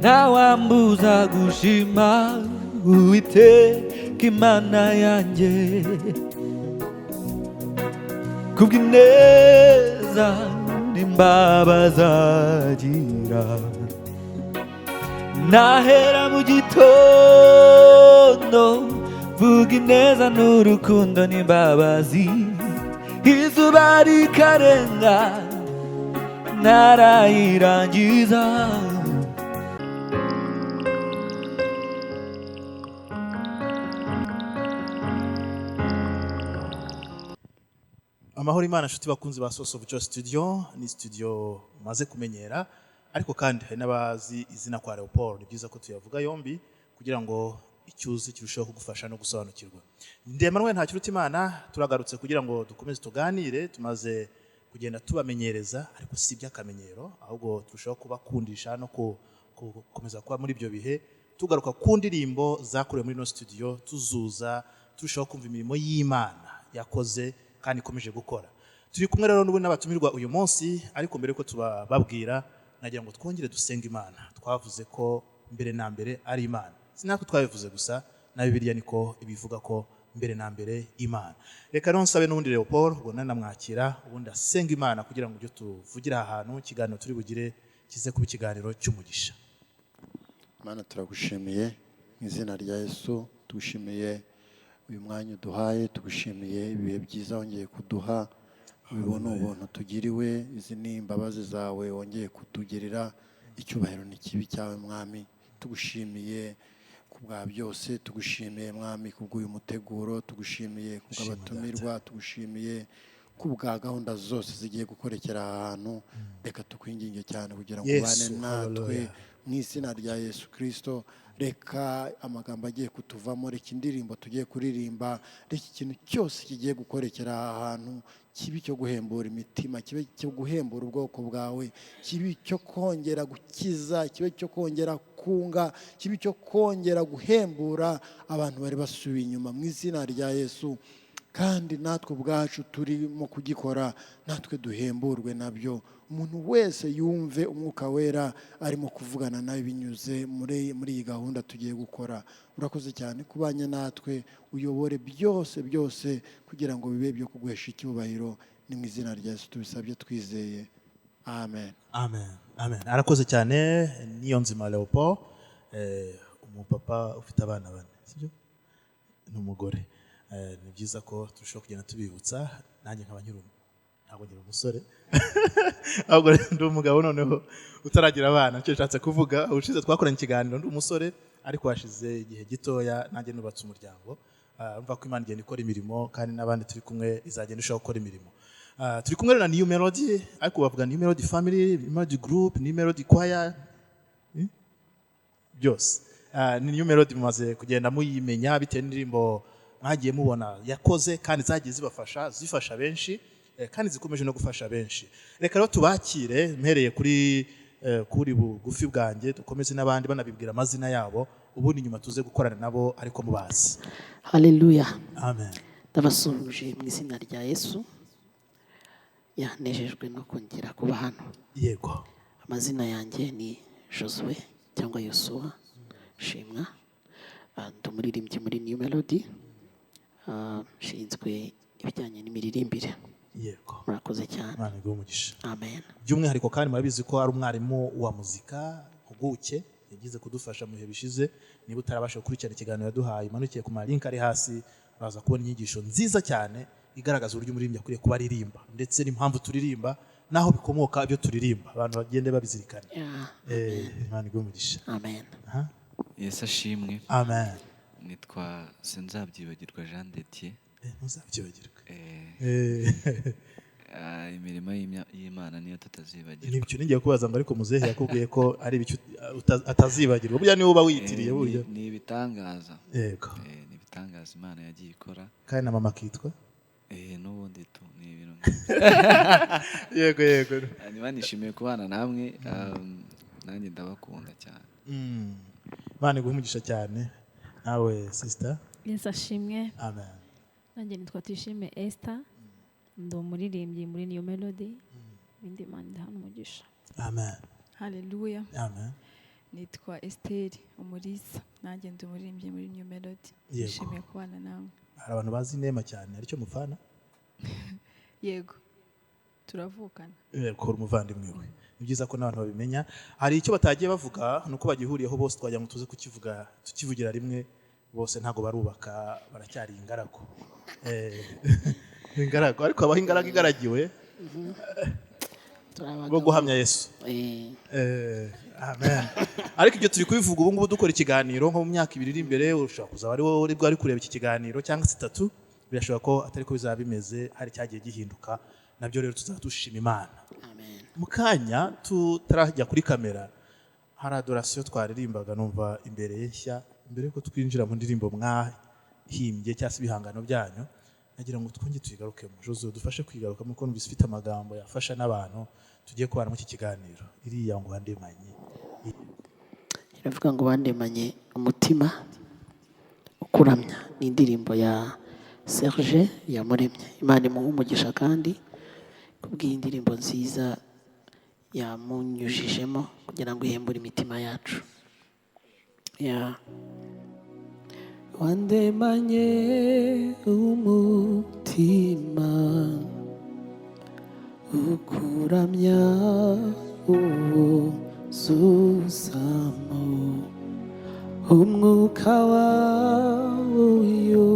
Ntawambuza gushima Uwiteka Imana yanjye kubw'ineza n'imbabazi agira. Nahera mu gitondo vuga ineza n'urukundo n'imbabazi, izuba rikarenga ntarayirangiza. Amahoro Imana, inshuti bakunzi ba Source of Joy Studio. Ni studio maze kumenyera, ariko kandi hari n'abazi izina kwa Leopold. Ni byiza ko tuyavuga yombi kugira ngo icyuzi kirusheho kugufasha no gusobanukirwa. Ndi Emmanuel Ntakirutimana. Turagarutse kugira ngo dukomeze tuganire. Tumaze kugenda tubamenyereza, ariko si iby'akamenyero, ahubwo turushaho kubakundisha no gukomeza kuba muri ibyo bihe, tugaruka ku ndirimbo zakorewe muri ino studio, tuzuza turushaho kumva imirimo y'Imana yakoze kandi ikomeje gukora. Turi kumwe rero n'ubu n'abatumirwa uyu munsi, ariko mbere yuko tubababwira, nagira ngo twongere dusenge Imana. Twavuze ko mbere na mbere ari Imana. Si natwe twabivuze gusa, na Bibiliya niko ibivuga ko mbere na mbere Imana. Reka rero nsabe n'ubundi Leopold, ubwo nanamwakira, ubundi asenga Imana kugira ngo ibyo tuvugira aha hantu, ikiganiro turi bugire kize kuba ikiganiro cy'umugisha. Mana, turagushimiye mu izina rya Yesu. Tugushimiye uyu mwanya uduhaye, tugushimiye ibihe byiza wongeye kuduha. Ubu ni ubuntu tugiriwe, izi ni imbabazi zawe wongeye kutugirira. Icyubahiro ni kibe cyawe, Mwami. Tugushimiye ku bwa byose, tugushimiye, Mwami, ku bw'uyu muteguro, tugushimiye ku bw'abatumirwa, tugushimiye ku bwa gahunda zose zigiye gukorekera aha hantu. Reka tukwinginge cyane kugira ngo ubane Yesu, natwe hallelujah. mu izina rya Yesu Kirisito. Reka amagambo agiye kutuvamo, reka indirimbo tugiye kuririmba, reka ikintu cyose kigiye gukorekera aha hantu kibe icyo guhembura imitima, kibe icyo guhembura ubwoko bwawe, kibe icyo kongera gukiza, kibe icyo kongera kunga, kibe icyo kongera guhembura abantu bari basubiye inyuma mu izina rya Yesu. Kandi natwe ubwacu turimo kugikora, natwe duhemburwe nabyo. Umuntu wese yumve Umwuka Wera arimo kuvugana nawe binyuze muri iyi gahunda tugiye gukora. Urakoze cyane kubanye natwe, uyobore byose byose kugira ngo bibe byo kuguhesha icyubahiro. Ni mu izina rya Yesu tubisabye twizeye, amen. Amen, amen. Arakoze cyane Niyo Nzima Leopold, umupapa ufite abana bane, sibyo? N'umugore. Ni byiza ko turushaho kugenda tubibutsa. Nanjye nkaba nkiri ntabwo nkiri umusore, ahubwo ndi umugabo noneho utaragira abana. Nicyo nshatse kuvuga. Ubushize twakoranye ikiganiro ndi umusore, ariko hashize igihe gitoya nanjye nubatse umuryango. Urumva ko Imana igenda ikora imirimo, kandi n'abandi turi kumwe izagenda irushaho gukora imirimo. Turi kumwe na New Melody, ariko bavuga New Melody Family, New Melody Group, New Melody Choir, byose. Ni New Melody. Mumaze kugenda muyimenya bitewe n'indirimbo mwagiye mubona yakoze, kandi zagiye zibafasha, zifasha benshi, kandi zikomeje no gufasha benshi. Reka rero tubakire, mpereye kuri bugufi bwanjye, dukomeze n'abandi banabibwira amazina yabo, ubundi nyuma tuze gukorana nabo ariko mubazi. Haleluya. Amen. Ndabasuhuje mu izina rya Yesu. Yanejejwe no kongera kuba hano. Amazina yanjye ni Josue cyangwa Yosuwa Shimwa. Ndi umuririmbyi muri New Melody. Nshinzwe ibijyanye n'imiririmbire. Murakoze cyane. Imana iguhe umugisha. Amen. By'umwihariko kandi murabizi ko ari umwarimu wa muzika, impuguke yagize kudufasha mu bihe bishize. Niba utarabasha gukurikirana ikiganiro yaduhaye, umanukiye ku malinki ari hasi, uraza kubona inyigisho nziza cyane igaragaza uburyo umuririmbyi akwiriye kuba aririmba, ndetse n'impamvu turirimba n'aho bikomoka ibyo turirimba, abantu bagende babizirikana. Imana iguhe umugisha. Amen. Aha. Yesu ashimwe. Amen. Nitwa Sinzabyibagirwa Jean de Dieu. Ntuzabyibagirwe. Imirimo y'Imana niyo tutazibagirwa. Nibyo nigiye kubaza ngo ariko muzehe yakubwiye ko ari ibiki atazibagirwa? Burya niwe uba wiyitiriye burya. Ni ibitangaza. Ni ibitangaza Imana yagiye ikora. Kandi na mama akitwa N'ubundi tu ni ibintu nk'ibyo. Yego yego. Hanyuma nishimiye kubana namwe, nanjye ndabakunda cyane. Imana iguhe umugisha cyane nawe, sister. Yesu ashimwe. Amen. Nanjye nitwa Tuyishime Esther, ndi umuririmbyi muri New Melody. Ibindi, Imana iduhane umugisha. Amen. Haleluya. Amen. Nitwa Esther Umulisa, nanjye ndi umuririmbyi muri New Melody. Yego. Nishimiye kubana namwe. Hari abantu bazi Nema cyane, aricyo mupfana? Yego, turavukana. Kora umuvandimwe we. Ni byiza ko n'abantu babimenya. Hari icyo batagiye bavuga, ni uko bagihuriyeho bose, twagira ngo tuze kukivuga, tukivugira rimwe bose. Ntabwo barubaka, baracyari ingaragu. Ingaragu, ariko habaho ingaragu igaragiwe Turi abagabo. bo guhamya Yesu. Amen. Ariko ibyo turi kubivuga ubu ngubu dukora ikiganiro, nko mu myaka 2 iri imbere ushobora kuzaba ari wowe uri kureba iki kiganiro, cyangwa se 3, birashoboka ko atari ko bizaba bimeze, hari cyagiye gihinduka. Nabyo rero tuzaba dushima Imana. Amen. Mu kanya tutarajya kuri kamera, hari adoration twaririmbaga numva imbere ye nshya. Mbere yuko twinjira mu ndirimbo mwahimbye cyangwa se ibihangano byanyu, nagira ngo twongere tuyigarukemo. Jose, dufashe kwigarukamo, kuko numvise ifite amagambo yafasha n'abantu tugiye kubana muri iki kiganiro. Iriya ngo wandemanye. Iravuga ngo wandemanye umutima ukuramya. Ni indirimbo ya Serge Yamuremye. Imana imuhe umugisha kandi kubw'iyi ndirimbo nziza yamunyujijemo kugira ngo ihembure imitima yacu. Ya wandemanye umutima ukuramya, uwuzuzamo umwuka wawe uyu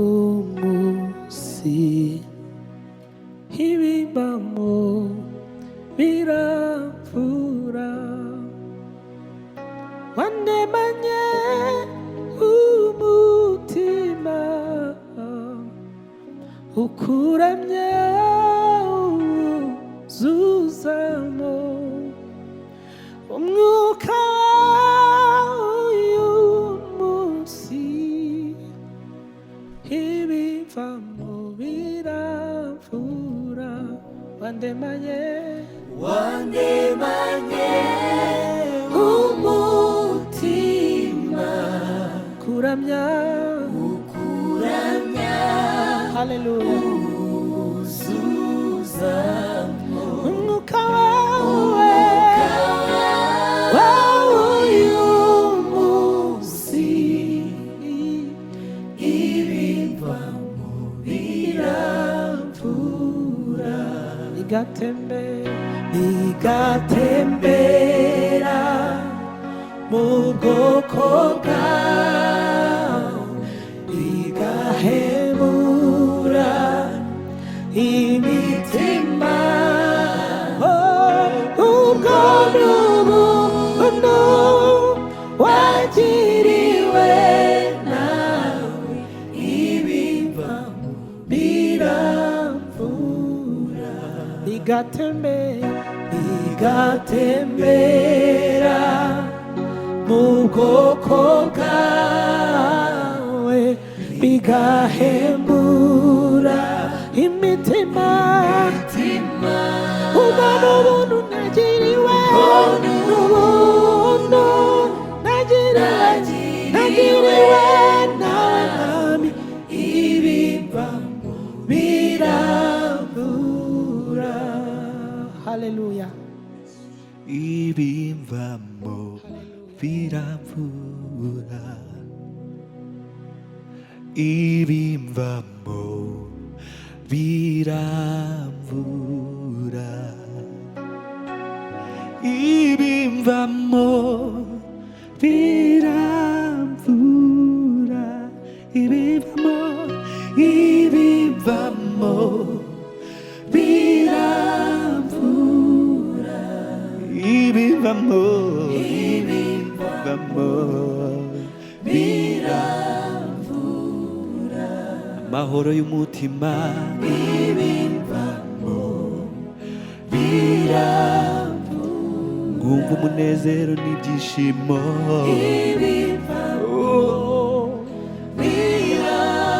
munsi, ibibamo biravura. Wandemanye umutima ukuramya, uzuzamo umwuka uyu munsi, ibivamo biravura. Wandemanye, wandemanye umutima kuramya, ukuramya, haleluya, uzuzamo umwuka wawe, wawe uyu munsi, ibivamo biravura. Bigatembera, bigatembera mu bwoko bwawe, bigahebura imitima. Oh, ubwo n'ubuntu wagiriwe nawe, ibivamo biravura. Bigatembera, bigatembera mu bwoko bwawe, bigahembura imitima. Ubwo n'ubuntu nagiriwe, n'ubuntu nagiriwe, nagiriwe nawe Mwami, ibivamo biravura. Haleluya. Ibimvamo biravura, ibimvamo biravura, ibimvamo biravura, ibivamo, ibivamo biravura, ibivamo, ibivamo biravura, amahoro y'umutima, ibivamo biravura, nkumva umunezero n'ibyishimo, ibivamo biravura,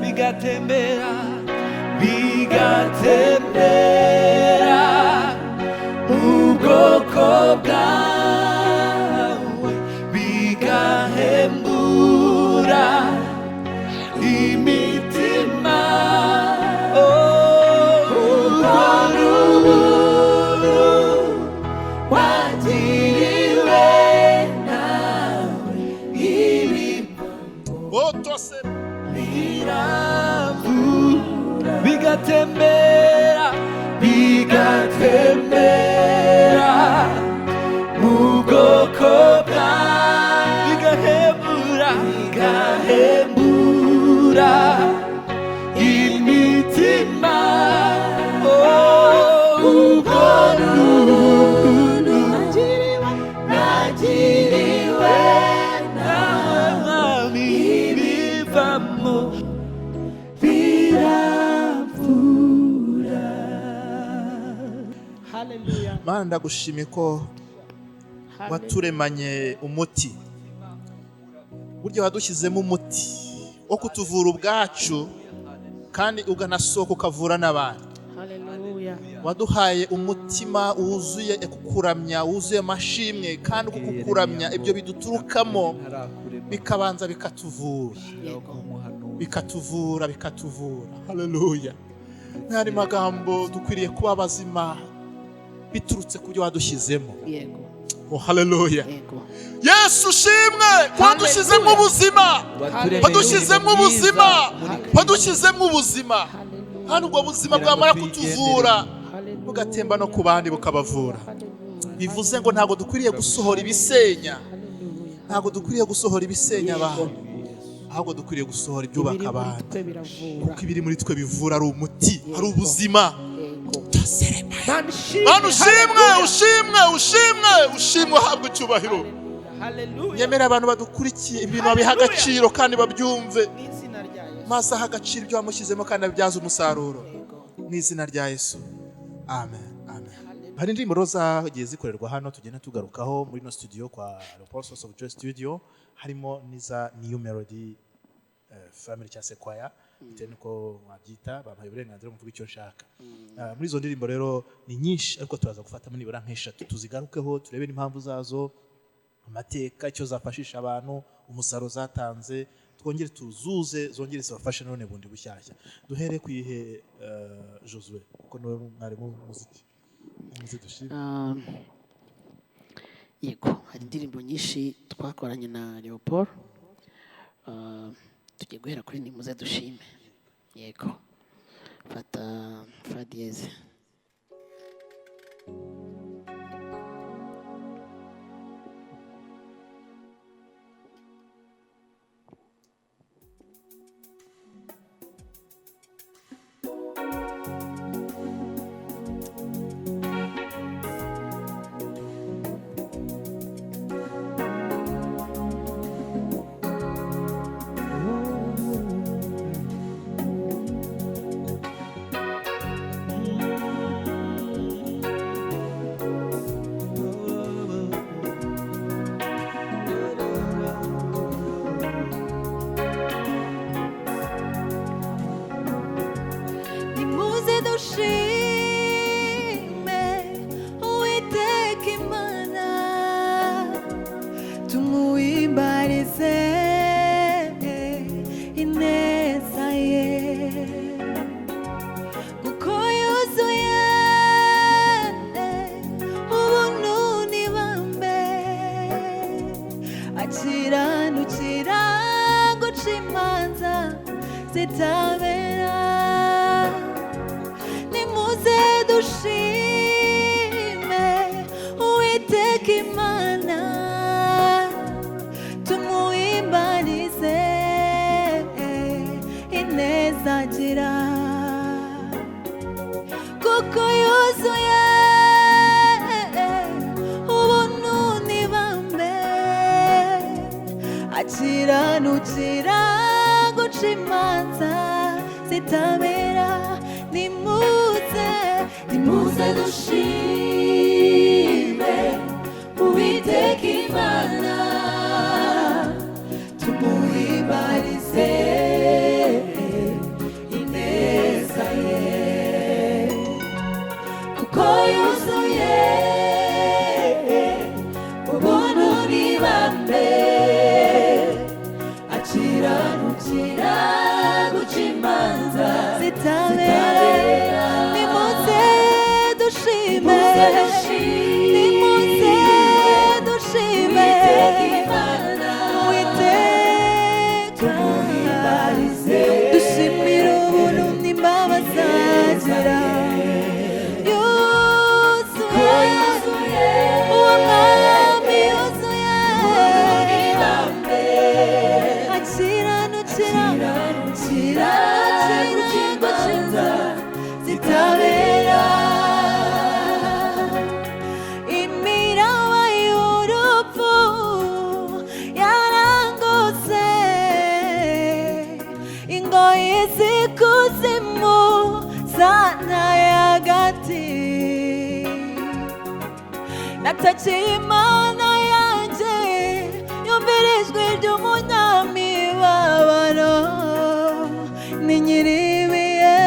bigatembera, bigatembera mu bwoko bwawe, bigahembura imitima. Oh, ubwo n'ubuntu wagiriwe. Mu bwoko bwawe bigahembura, bigahembura imitima. Oh, ubwo n'ubuntu nagiriwe nawe Mwami, bivamo biravura. Haleluya. Mana, ndagushimiye ko waturemanye umuti. Burya wadushyizemo umuti wo kutuvura ubwacu, kandi uganasohoka ukavura n'abandi. Haleluya. Waduhaye umutima wuzuye kukuramya, wuzuye amashimwe, kandi uko kukuramya ibyo biduturukamo bikabanza bikatuvura, bikatuvura, bikatuvura. Haleluya! N'andi magambo, dukwiriye kuba bazima biturutse ku byo wadushyizemo. Oh, haleluya! Yesu ushimwe ko wadushyizemo ubuzima, wadushyizemo ubuzima, wadushyizemo ubuzima. Hano ubwo buzima bwamara kutuvura, bugatemba no ku bandi bukabavura. Bivuze ngo ntabwo dukwiriye gusohora ibisenya, ntabwo dukwiriye gusohora ibisenya abantu, ahubwo dukwiriye gusohora ibyubaka Ibiri muri abantu, twe biravura. kuko ibiri muri twe bivura, ari umuti, ari ubuzima. Mana ishimwe. Mana ushimwe, ushimwe, ushimwe, ushimwe, uhabwe icyubahiro. Haleluya. Nyemera abantu badukurikiye ibintu babiha agaciro kandi babyumve, Mu izina rya Yesu. maze aha agaciro ibyo wamushyizemo kandi abibyaze umusaruro. Mu izina rya Yesu, amen, amen. Hari indirimbo rero zagiye zikorerwa hano tugenda tugarukaho muri ino studio kwa Leopold Source of Joy Studio, harimo n'iza New Melody Family cyangwa se choir, bitewe n'uko mwabyita. Bampaye uburenganzira bwo kuvuga icyo nshaka. Muri izo ndirimbo rero ni nyinshi, ariko turaza gufatamo nibura nk'eshatu tuzigarukeho, turebe n'impamvu zazo, amateka, icyo zafashisha abantu, umusaruro zatanze, twongere tuzuze zongere zibafashe none bundi bushyashya. Duhere ku ihe, Josue, kuko niwe mwarimu w'umuziki. Muze dushime. Yego, hari indirimbo nyinshi twakoranye na Leopold. Tugiye guhera kuri Nimuze Dushime. Yego, fata fa dièse. Nimuze dushime Uwiteka Imana, tumuhimbarize ineza ye, kuko yuzuye ubuntu n'ibambe, akiranukira guca imanza zitabera. Nimuze dushime Uwiteka Imana, tumuhimbarize ineza agira, kuko yuzuye ubuntu n'ibambe, akiranukira guca imanza zitabera. Nimuze, nimuze dushime Uwiteka Imana, tumuhimbarize ineza ye, kuko yuzuye ubuntu n'ibambe, akiranukira guca imanza zitabera. Nimuze dushime, nimuze dushime Uwiteka, dushimire ubuntu n'imbabazi agira, yuzuye uwo mwami. Ntakiye Imana yanjye, yumvira ijwi ry'umunyamibabaro. Ni nyiribihe,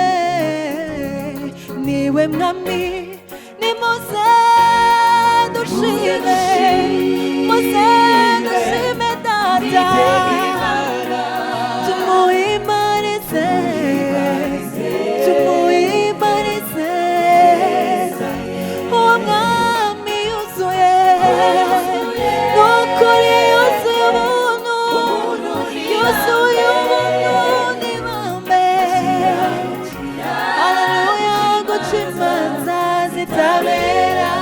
niwe mwami. Nimuze dushime, muze dushime Data, tumuhimbarize, tumuhimbarize uwo mwami yuzuye. Nukuri yuzuye ubuntu, yuzuye ubuntu n'ibambe. Haleluya, guca imanza zitabera.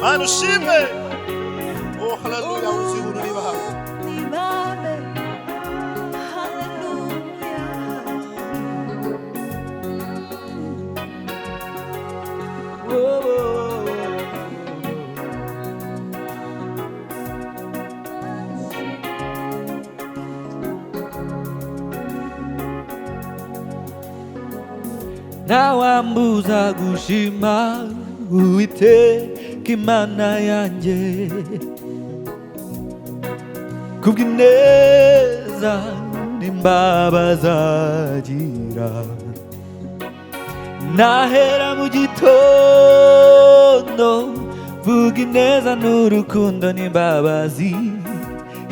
Mana ushimwe. Oh, haleluya, wuzuye ubuntu n'ibanga. N'ibambe. Haleluya. Ntawambuza gushima Uwiteka Imana yanjye kubw'ineza n'imbabazi agira. Nahera mu gitondo vuga ineza n'urukundo n'imbabazi,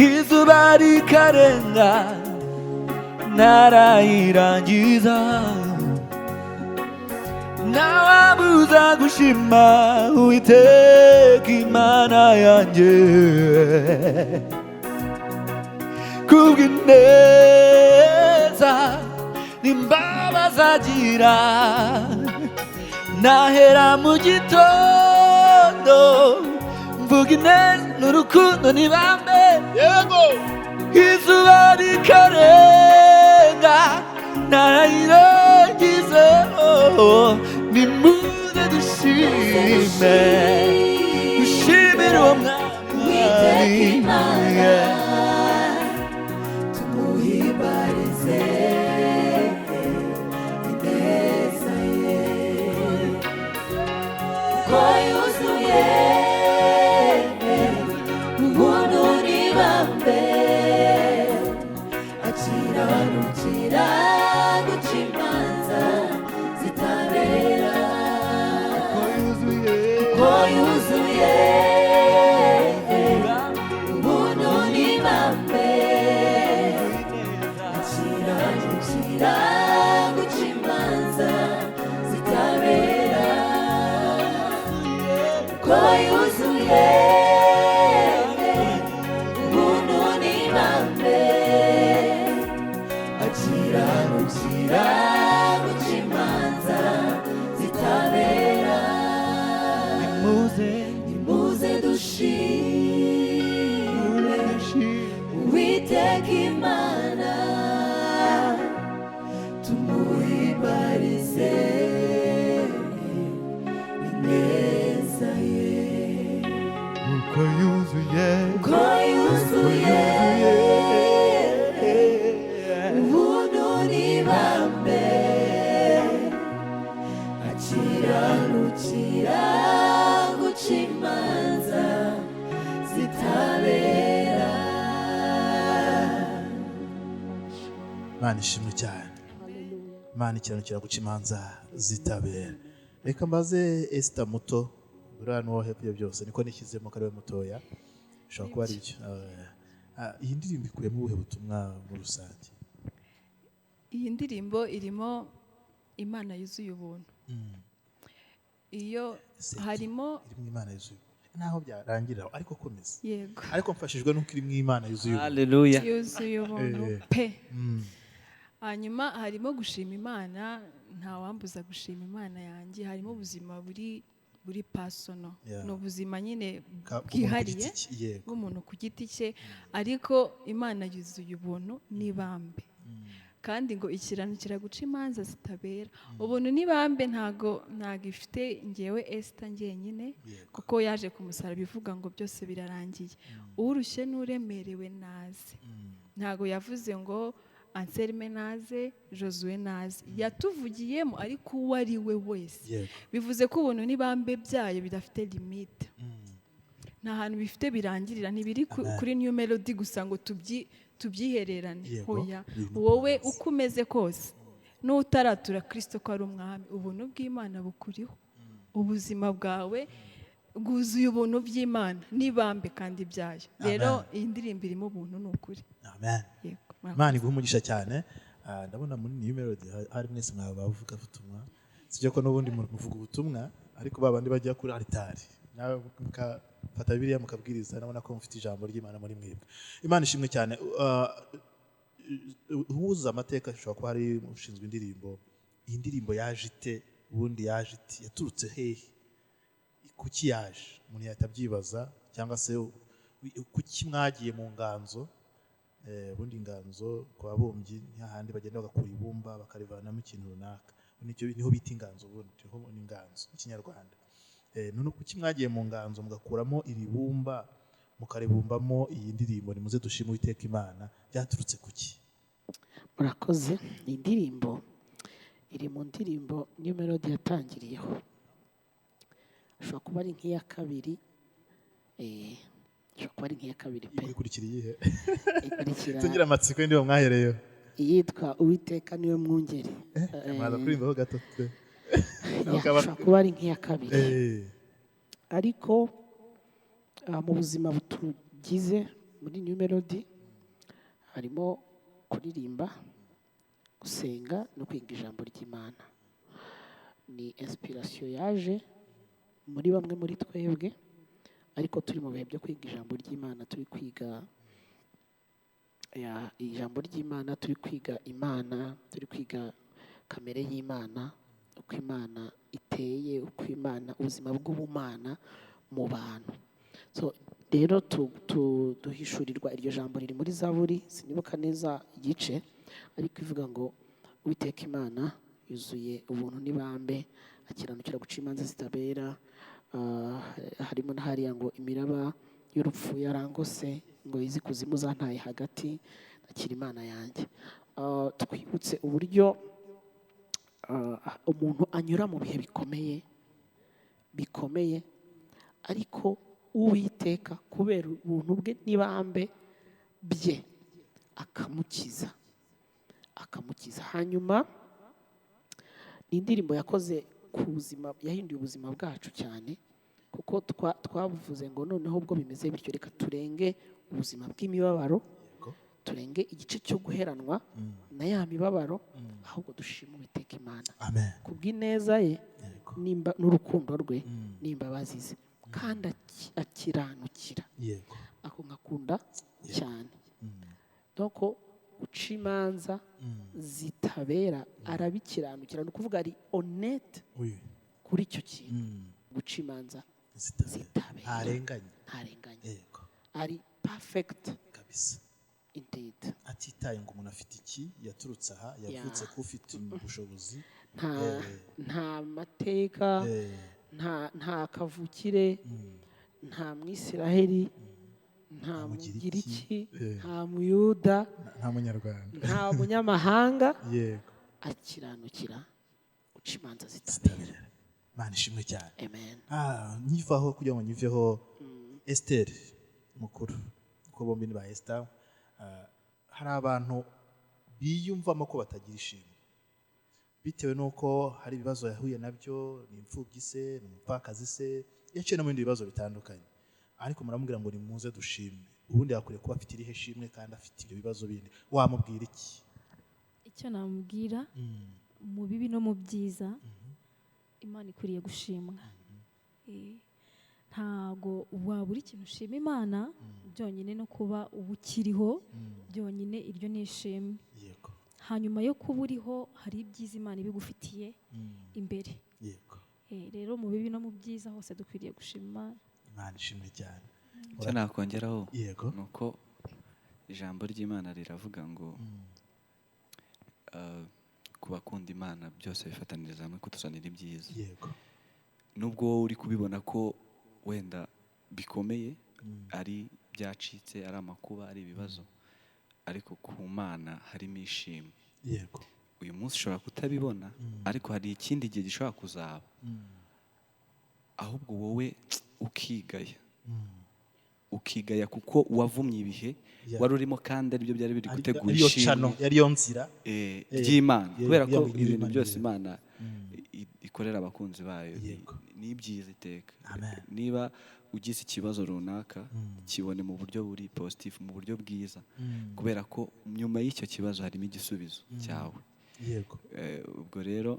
izuba rikarenga narayirangiza. Ntawabuza gushima Uwiteka Imana yanjye kubw'ineza n'imbabazi agira. Nahera mu gitondo mvuga ineza n'urukundo n'ibambe, Yego. izuba rikarenga narayirangiza. Nimuze dushime, dushimire uwo mwami. Tumuhimbarize ineza ye, kuko yuzuye ubuntu n'ibambe. Akiranukira guca imanza zitabera, kuko yuzuye ubuntu n'ibambe. Akiranukira guca imanza zitabera, kuko yuzuye ubuntu n'ibambe. Akiranukira guca imanza zitabera. Nimuze, nimuze dushime Uwiteka Imana, tumuhimbarize ineza ye, uko yuzuye, ko yuzuye ubuntu n'ibambe. Akiranukira guca imanza zitabera. Imana ishimwe cyane. Imana ikiranukira guca imanza zitabera. Reka mbaze Esther muto, buriya n'uwo hepfo ibyo byose niko nishyizemo ko ari we mutoya, bishobora kuba ari byo. Iyi ndirimbo ikubiyemo ubuhe butumwa muri rusange? Iyi ndirimbo irimo Imana yuzuye ubuntu. Iyo harimo Irimo Imana yuzuye ubuntu, naho byarangirira ariko komeza. Yego. Ariko mfashijwe n'uko irimo Imana yuzuye ubuntu. Haleluya. Yuzuye ubuntu pe. Hanyuma harimo gushima Imana, ntawambuza gushima Imana yanjye. Harimo ubuzima buri personal, ni ubuzima nyine bw'umuntu ku bwihariye giti cye, yego. bw'umuntu ku giti cye, ariko Imana yuzuye ubuntu n'ibambe, kandi ngo ikiranukira guca imanza zitabera. Ubuntu n'ibambe ntago ifite ngewe Esther njyenyine, kuko yaje ku musaraba ivuga ngo byose birarangiye, urushye n'uremerewe naze. Ntago yavuze ngo Anselme naze, Josue naze, yatuvugiyemo, ariko uwo ari we wese. Bivuze ko ubuntu n'ibambe byayo bidafite limite, nta hantu bifite birangirira, ntibiri Amen. kuri New Melody gusa ngo tubyihererane. Hoya. Biri no Wowe ku uko umeze kose, n'utaratura Kirisito ko ari umwami, ubuntu bw'Imana bukuriho, ubuzima bwawe bwuzuye ubuntu bw'Imana n'ibambe kandi byayo. Rero iyi ndirimbo irimo ubuntu, ni ukuri. Amen. Yego, murakoze. Imana iguhe umugisha cyane. Ndabona muri New Melody hari mwese mwaba bavuga ubutumwa, sibyo ko n'ubundi muvuga ubutumwa, ariko ba bandi bajya kuri alitari nawe mukafata Bibiliya mukabwiriza, ndabona ko mufite ijambo ry'Imana muri mwebwe. Imana ishimwe cyane. Uhuza amateka ashobora kuba ari ushinzwe indirimbo. Iyi ndirimbo yaje ite ubundi? Yaje ite? Yaturutse hehe? Kuki yaje? Umuntu yahita abyibaza. Cyangwa se kuki mwagiye mu nganzo? Ubundi inganzo ku babumbyi ni hahandi bagenda bagakura ibumba bakarivanamo ikintu runaka. Nicyo niho bita inganzo ubundi, niho ni inganzo mu Kinyarwanda. None kuki mwagiye mu nganzo mugakuramo iri bumba, mukaribumbamo iyi ndirimbo "Nimuze dushime Uwiteka Imana"? Byaturutse kuki? Murakoze. Ni indirimbo iri mu ndirimbo New Melody yatangiriyeho, ashobora kuba ari nk'iya kabiri, ishobora kuba ari nk'iya kabiri pe. Ikurikira iyihe? Ikurikira Tugira amatsiko y'indirimbo mwahereyeho. iyitwa "Uwiteka Niwe Mwungeri". Mwaza kuririmbaho gato pe. Ya, ishobora kuba ari nk'iya kabiri. Ariko mu buzima butugize muri New Melody harimo kuririmba, gusenga no kwiga ijambo ry'Imana. Ni inspiration yaje muri bamwe muri twebwe, ariko turi mu bihe byo kwiga ijambo ry'Imana, turi kwiga ya, ijambo ry'Imana, turi kwiga Imana, turi kwiga kamere y'Imana, uko Imana iteye, uko Imana, ubuzima bw'ubumana mu bantu. So rero duhishurirwa iryo jambo riri muri Zaburi, sinibuka neza igice, ariko ivuga ngo "Uwiteka Imana yuzuye ubuntu n'ibambe, akiranukira guca imanza zitabera." Harimo na hariya ngo "Imiraba y'urupfu yarangose, ngo izi kuzimu zantaye hagati, akira Imana yanjye." Twibutse uburyo umuntu anyura mu bihe bikomeye bikomeye, ariko Uwiteka kubera ubuntu bwe n'ibambe bye akamukiza, akamukiza. Hanyuma ni indirimbo yakoze ku buzima, yahinduye ubuzima bwacu cyane, kuko twavuze ngo noneho ubwo bimeze bityo, reka turenge ubuzima bw'imibabaro, turenge igice cyo guheranwa na ya mibabaro, ahubwo dushime Uwiteka Imana Amen. kubw'ineza ye n'urukundo rwe n'imbabazi ze, kandi akiranukira. Ako nkakunda cyane. Donc guca imanza zitabera, arabikiranukira, ni ukuvuga ari honnête kuri icyo kintu, guca imanza zitabera, zitabera. Ntarenganye. Ntarenganye. Ari perfect. Kabisa. Indeed. Atitaye ngo umuntu afite iki, yaturutse aha, yavutse ko ufite ubushobozi. Nta nta mateka, nta kavukire, nta Mwisiraheli, nta Mugiriki, Mugiriki, nta Muyuda, nta Munyarwanda, nta munyamahanga, akiranukira guca imanza zitabera. Zitabera. Imana ishimwe cyane. Amen. Nyivaho kugira ngo nyiveho, Esther mukuru, kuko bombi ni ba Esther. Hari abantu biyumvamo ko batagira ishimwe bitewe n'uko hari ibibazo yahuye nabyo, ni imfubyi se, ni umupfakazi se, yaciye no mu bindi bibazo bitandukanye, ariko muramubwira ngo "Nimuze dushime". Ubundi yakwiye kuba afite irihe shimwe kandi afite ibyo bibazo bindi? Wamubwira iki? Icyo namubwira, mu bibi no mu byiza Imana ikwiriye gushimwa. Ntago wabura ikintu ushima Imana byonyine, no kuba uba ukiriho byonyine, iryo ni ishimwe. Hanyuma yo kuba uriho, hari ibyiza Imana ibigufitiye imbere. Rero mu bibi no mu byiza hose dukwiriye gushima Imana. Imana ishimwe cyane. Icyo nakongeraho ni uko ijambo ry'Imana riravuga ngo ku bakunda Imana byose bifataniriza hamwe kutuzanira ibyiza. Nubwo wowe uri kubibona ko wenda bikomeye, ari byacitse, ari amakuba, ari ibibazo. Ariko ku Mana harimo ishimwe. Uyu munsi ushobora kutabibona, ariko hari ikindi gihe gishobora kuzaba, ahubwo wowe ukigaya, ukigaya kuko wavumye ibihe wari urimo, kandi aribyo byari biri gutegura Ariyo ishimwe cano, yariyo nzira ry'Imana, kubera ko kugira ngo ibintu Imana byose irebe. Imana ikorera abakunzi bayo ni ibyiza iteka. Amen. Niba ugize ikibazo runaka, kibone mu buryo buri positive, mu buryo bwiza, kubera ko nyuma y'icyo kibazo harimo igisubizo cyawe. Ubwo rero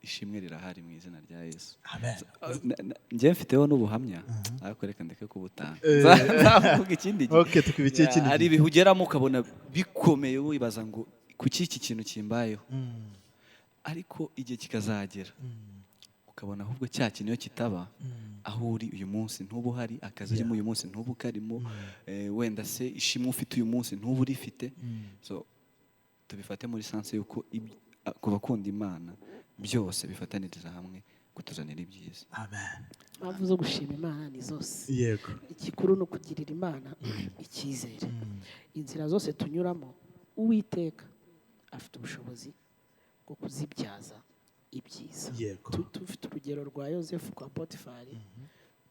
ishimwe rirahari mu izina rya Yesu. Amen. Njye mfiteho n'ubuhamya, ariko reka ndeke kubutanga, nzavuga ikindi gihe. Okay, tukubikiye ikindi Hari gihe. ibihe ugeramo ukabona bikomeye, wibaza ngo kuki iki kintu kimbayeho, ariko igihe kikazagera ukabona ahubwo cya kintu iyo kitaba, aho uri uyu munsi ntuba uhari, akazi urimo uyu munsi ntuba ukarimo, wenda se ishimwe ufite uyu munsi ntuba urifite. So tubifate muri sens y'uko ku bakunda Imana byose bifataniriza hamwe kutuzanira ibyiza. Amen. Impamvu zo gushima Imana ni zose. Igikuru ni ukugirira Imana icyizere. Inzira zose tunyuramo, Uwiteka afite ubushobozi bwo kuzibyaza ibyiza. Tufite urugero rwa Yosefu kwa Potifari,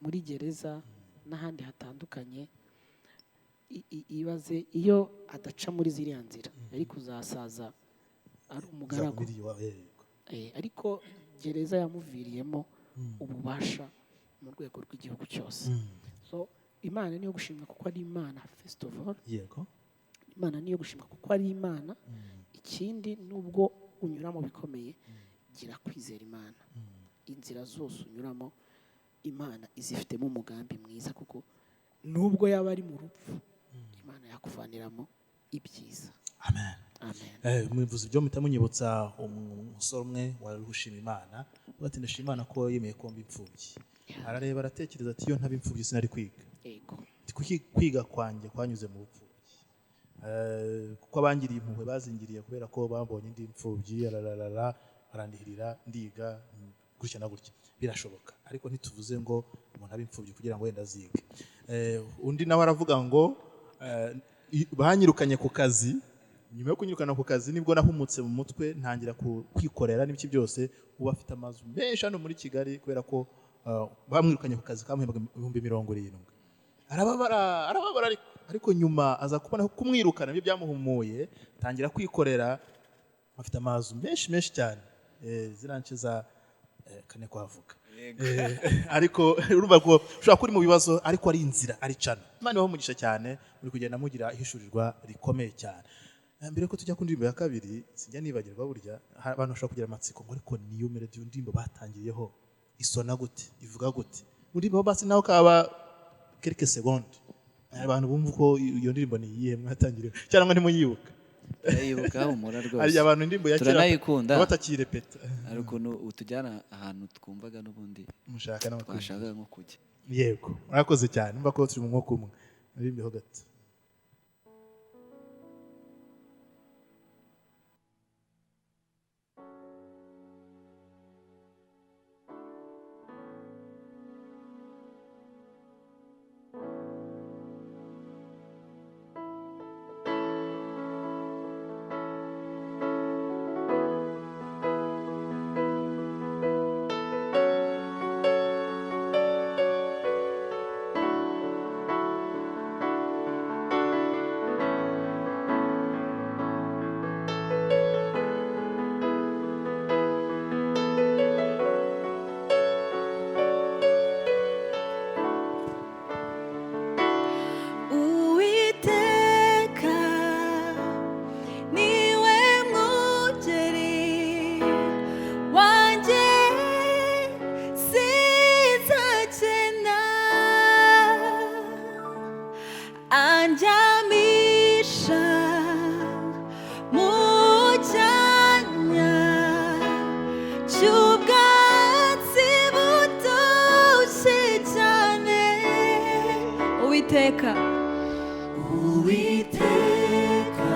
muri gereza n'ahandi hatandukanye. Ibaze iyo adaca muri ziriya nzira, yari kuzasaza ari umugaragu. Zaburi yego. Ariko gereza yamuviriyemo ububasha mu rwego rw'igihugu cyose. So Imana niyo gushimwa kuko ari Imana, first of all. Imana niyo gushimwa kuko ari Imana. Ikindi, nubwo unyura mu bikomeye, gira kwizera Imana. Inzira zose unyuramo, Imana izifitemo umugambi mwiza, kuko nubwo yaba ari mu rupfu, Imana yakuvaniramo ibyiza. Amen. Amen. Mubivuze ibyo mpita munyibutsa umusore umwe wari gushima Imana, avuga ati: "Ndashima Imana ko yemeye ko mba imfubyi." Arareba, aratekereza ati: "Iyo ntaba imfubyi sinari kwiga." Ati: "Kuki kwiga kwanjye kwanyuze mu bupfubyi? Kuko abangiriye impuhwe bazingiriye kubera ko babonye indi imfubyi, arararara, barandihirira, ndiga, gutya na gutya." Birashoboka, ariko ntituvuze ngo umuntu abe imfubyi kugira ngo wenda azige. Undi nawe aravuga ngo banyirukanye ku kazi, nyuma yo kunyirukana ku kazi nibwo nahumutse mu mutwe, ntangira kwikorera n'ibiki byose. Ubu afite amazu menshi hano muri Kigali kubera ko bamwirukanye ku kazi kamuhembaga 70,000. Arababara, arababara, ariko nyuma aza kubona ko kumwirukana nibyo byamuhumuye, tangira kwikorera, afite amazu menshi menshi cyane. Ziriya nce za kane kwavuga. Ariko urumva ko ushobora kuba uri mu bibazo, ariko ari inzira, ari cana. Imana ibahe umugisha cyane, muri kugenda mugira ihishurirwa rikomeye cyane. Mbere yuko tujya ku ndirimbo ya kabiri, sinjya nibagirwa burya abantu bashobora kugira amatsiko ngo: "Ariko niyo melody, iyo ndirimbo batangiriyeho isona gute, ivuga gute?" Indirimbo basi naho kaba quelques secondes, abantu bumva uko iyo ndirimbo ni iyihe mwatangiriyeho, cyangwa ntimuyibuka? Turayibuka, humura rwose. Hari abantu indirimbo ya kera Turanayikunda. baba batakirepeta. Hari ukuntu utujyana ahantu twumvaga n'ubundi mushaka n'amakuru twashakaga nko kujya. Yego, murakoze cyane. Mba ko turi mu mwuka umwe, aririmbeho gato. Uwiteka niwe mwungeri wanjye, sinzakena. Andyamisha mu cyanya cy'ubwatsi butoshye cyane. Uwiteka, Uwiteka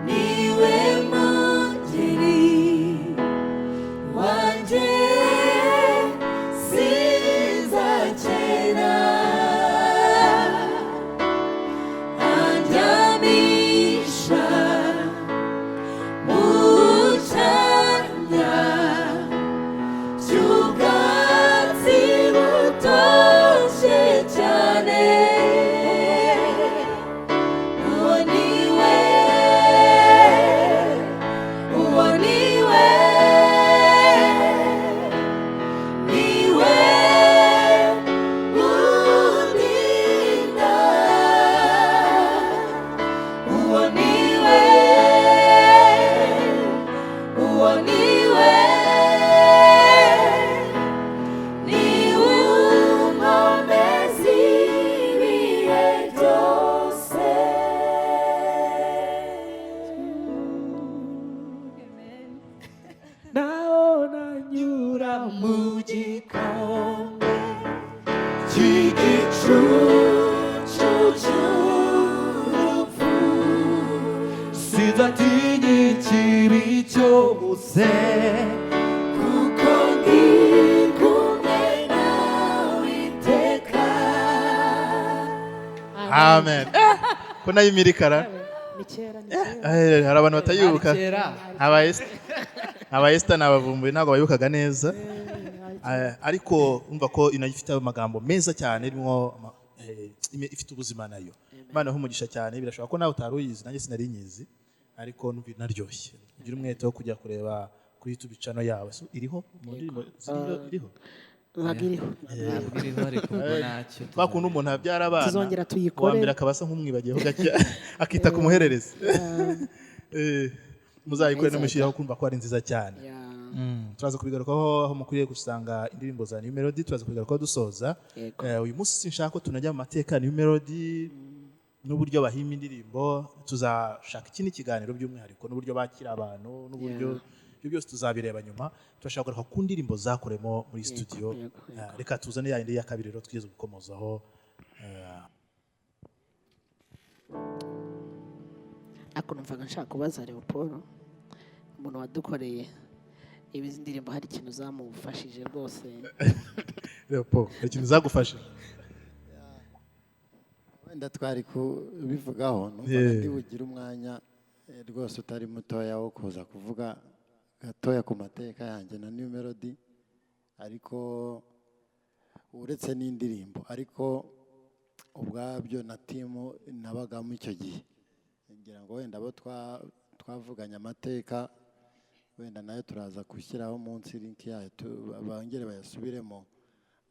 niwe mwungeri wanjye, sinzakena. gikombe cy'igicucu cy'urupfu, sinzatinya ikibi cyose, kuko ndi kumwe nawe iteka. Amen. Ko nayo imirikara. Ni kera, ni kera. Hari abantu batayibuka. Kera. Aba Esther nabavumbuye, ntabwo bayibukaga neza. Ariko umva ko inayo ifite amagambo meza cyane, irimo ifite ubuzima nayo. Imana iha umugisha cyane. Birashoboka ko nawe utari uyizi, nanjye sinari nyizi, ariko numva inaryoshye. Ugira umwete wo kujya kureba kuri YouTube channel yawe. So, iriho mu ndirimbo ziriho, iriho? Ntabwo iriho. Ntabwo iriho, ariko ubwo ntacyo. Kwa kundi umuntu abyara abana, Tuzongera tuyikore. uwa mbere akaba asa nk'umwibagiyeho gake, akita ku muhererezi. Muzayikore n'umushyiraho, kumva ko ari nziza cyane. Turaza kubigarukaho aho mukwiriye gusanga indirimbo za New Melody, turaza kubigarukaho dusoza. Uyu munsi sinshaka ko tunajya mu mateka ya New Melody n'uburyo bahimba indirimbo, tuzashaka ikindi kiganiro by'umwihariko n'uburyo bakira abantu n'uburyo ibyo byose tuzabireba nyuma. Turashaka kugaruka ku ndirimbo zakoremo muri studio. Reka tuzane ya yindi ya kabiri rero twigeze gukomozaho. Ariko numvaga nshaka kubaza Leopold, umuntu wadukoreye ibi ndirimbo, hari ikintu zamufashije rwose? Leopold, hari ikintu zagufashe? Wenda twari kubivugaho, numvaga ndi bugire umwanya rwose utari mutoya wo kuza kuvuga gatoya ku mateka yanjye na New Melody, ariko uretse n'indirimbo, ariko ubwabyo na team nabagamo icyo gihe, ngira ngo wenda abo twavuganye amateka, wenda nayo turaza gushyiraho munsi link yayo, bongere bayasubiremo.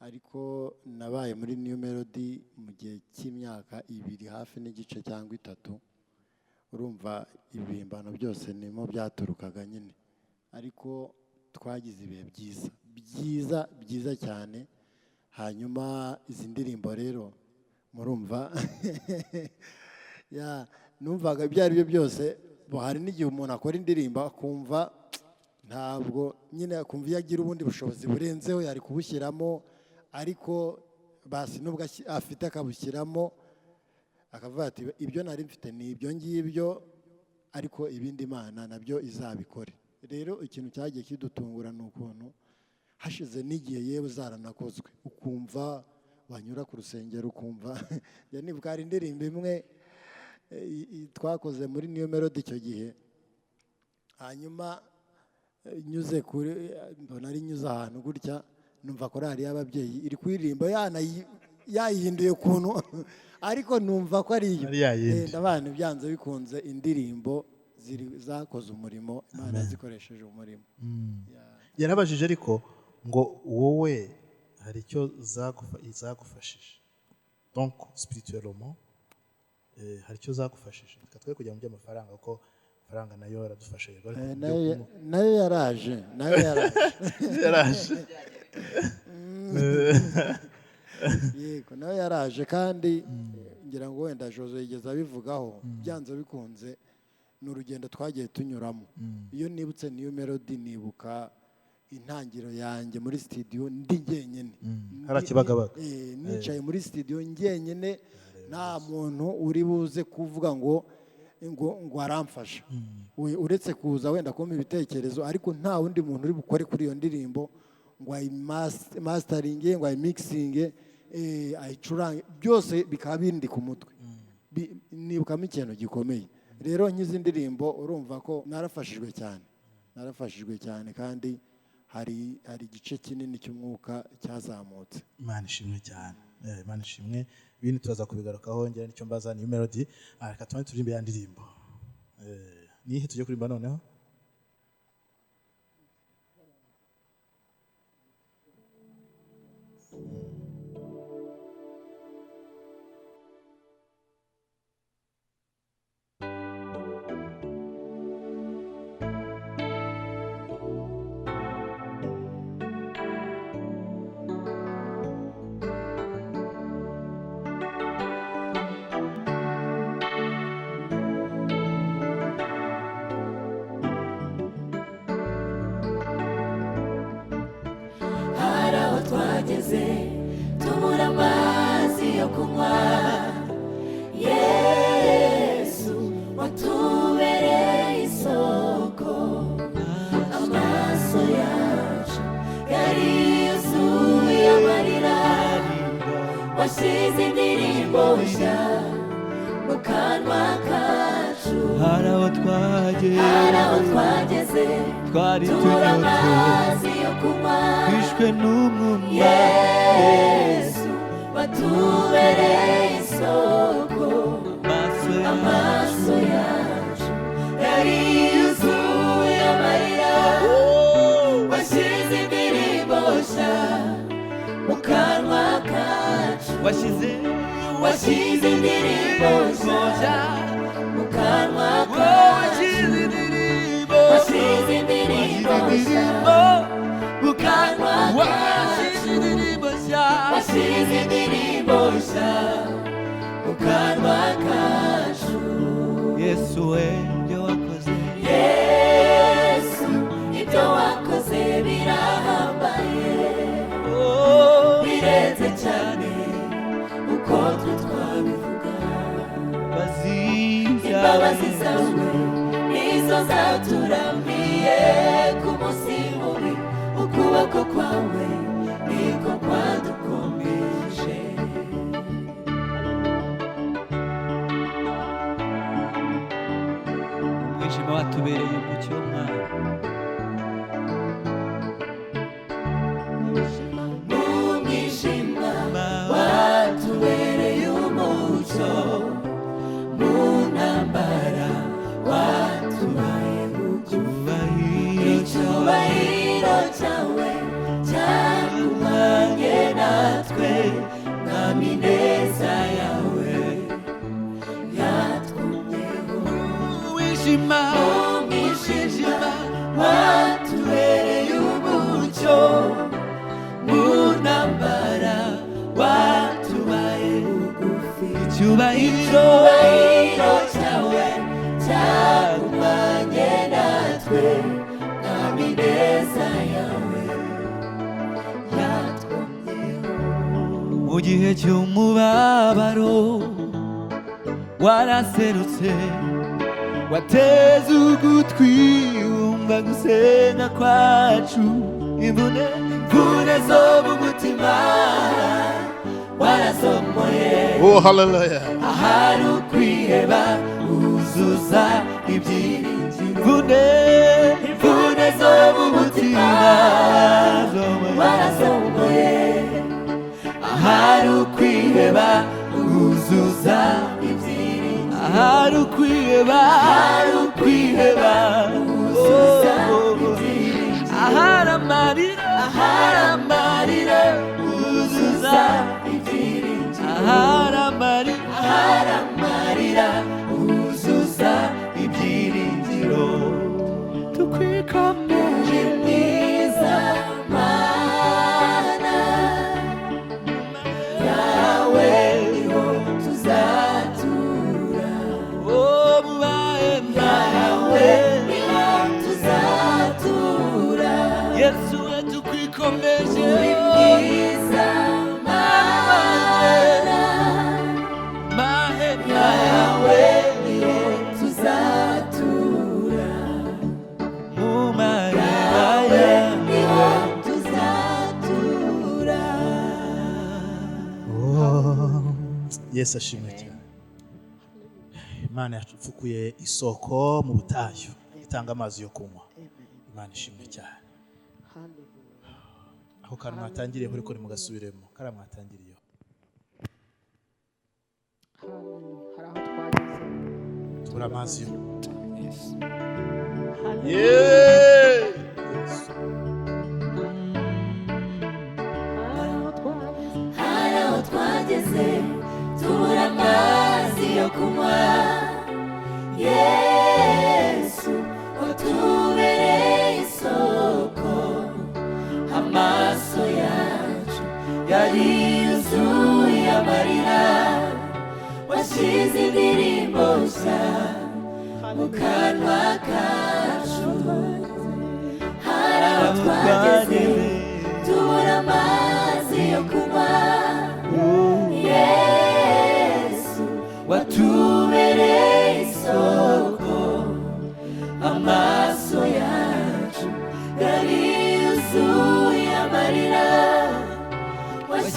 Ariko nabaye muri New Melody mu gihe cy'imyaka 2 hafi n'igice cyangwa 3. Urumva ibihimbano byose nimo byaturukaga nyine, ariko twagize ibihe byiza byiza byiza cyane. Hanyuma izi ndirimbo rero murumva ya numvaga ibyo ari byo byose, hari n'igihe umuntu akora indirimbo akumva ntabwo nyine, akumva iyo agira ubundi bushobozi burenzeho yari kubushyiramo, ariko basi nubwo afite akabushyiramo, akavuga ati ibyo nari mfite ni ibyo ngibyo, ariko ibindi Imana nabyo izabikore. Rero ikintu cyagiye kidutungura ni ukuntu hashize n'igihe yewe zaranakozwe, ukumva wanyura ku rusengero ukumva ya nibuka hari indirimbo imwe twakoze muri New Melody icyo gihe, hanyuma nyuze kuri, mbona ari nyuze ahantu gutya, numva korali y'ababyeyi iri kuririmba yayihinduye ukuntu, ariko numva ko ari iyo. Ari ya yindi. Ndabana byanze bikunze indirimbo zakoze umurimo, Imana zikoresheje umurimo. Yarabajije ariko ngo wowe hari icyo zagufashije, donc spirituellement, hari icyo zagufashije? Reka twe kujya mu by'amafaranga, kuko amafaranga nayo aradufasha yego, ariko mu byo Nayo yaraje, nayo yaraje. Yaraje. Yego, nayo yaraje, kandi ngira ngo wenda Jose yigeze abivugaho, byanze bikunze ni urugendo twagiye tunyuramo. Iyo nibutse New Melody nibuka intangiriro yanjye muri studio ndi njyenyine. Hari Kibagabaga. Nicaye muri studio njyenyine, nta muntu uri buze kuvuga ngo aramfasha. Uretse kuza wenda kumpa ibitekerezo, ariko nta wundi muntu uri bukore kuri iyo ndirimbo ngo ayimasitaringe, ngo ayimixinge, ayicurange, byose bikaba bindi ku mutwe. Nibukamo ikintu gikomeye. Rero nkizi ndirimbo urumva ko narafashijwe cyane, narafashijwe cyane, kandi hari igice kinini cy'umwuka cyazamutse. Imana ishimwe cyane. Imana ishimwe. Ibindi turaza kubigarukaho, ngira nicyo mbaza New Melody. Reka tubanze turirimbe ya ndirimbo. Nihe tujye kuririmba noneho? Thank twageze tubura amazi yo kunywa. Yesu watubereye isoko, amaso yacu yari yuzuye amarira, washyize indirimbo nshya mu kanwa kacu. Hari aho twageze, Hari aho twageze twari tubura tunyotewe, amazi yo kunywa. Twishwe n'umwuma. Yesu watubereye isoko, Amaso amaso yacu yari yuzuye amarira, washyize indirimbo nshya mu kanwa kacu. Washyize, Washyize indirimbo nshya mu kanwa kacu. Washyize indirimbo, Washyize indirimbo nshya mu kanwa kacu. Washyize indirimbo nshya, Washyize indirimbo nshya mu kanwa kacu. Yesu we, ibyo wakoze, Yesu, ibyo wakoze birahambaye, Oh, birenze cyane uko twe twabivuga. Imbabazi zawe nizo zaturamiye ku munsi mubi, ukuboko kwawe niko kwadukomeje. Umwijima watubereye umucyo, mwana. Mu mwijima watubereye umucyo, mu ntambara watubaye bugufi. Icyubahiro cyawe cyagumanye natwe, Mwami, neza yawe yatwumyeho. Umwijima, Umwijima watubereye umucyo, mu ntambara watubaye bugufi. Icyubahiro, Icyubahiro cyawe cyagumanye natwe, Mwami, neza yawe yatwumyeho. Mu gihe cy'umubabaro waraserutse, wateze ugutwi wumva gusenga kwacu, imvune, imvune zo mu mutima Warasomoye. Oh, hallelujah. Ahari ukwiheba uzuza ibyiringiro. Imvune, Imvune zo mu mutima warasomoye, ahari ukwiheba uzuza ibyiringiro. Ahari ukwiheba, Ahari ukwiheba uzuza ibyiringiro. Ahari amarira, Ahari amarira uzuza ibyiringiro. Ahari amarira, Ahari amarira uzuza ibyiringiro. Tukwikomeje. Uri mwiza Mana, yawe niho tuzatura. Oh, mubaye Yawe niho tuzatura. Yesu we, tukwikomeje. Uri mwiza Mana, Mahema yawe niho tuzatura. Mu mahema Yawe yawe niho tuzatura. Yesu ashimwe cyane. Imana yafukuye isoko mu butayu itanga amazi yo kunywa. Imana ishimwe cyane. Hallelujah. Aho kantu mwatangiriyeho, ariko nimugasubiremo kariya mwatangiriyeho. Hallelujah. Hari aho twageze Tubura amazi yo Hallelujah. Yesu. Hari aho twageze, Hari aho twageze tubura amazi yo kunywa. Yesu utubereye isoko, amaso yacu yari yuzuye amarira, washyize indirimbo nshya mu kanwa kacu. Hari aho twageze tubura amazi.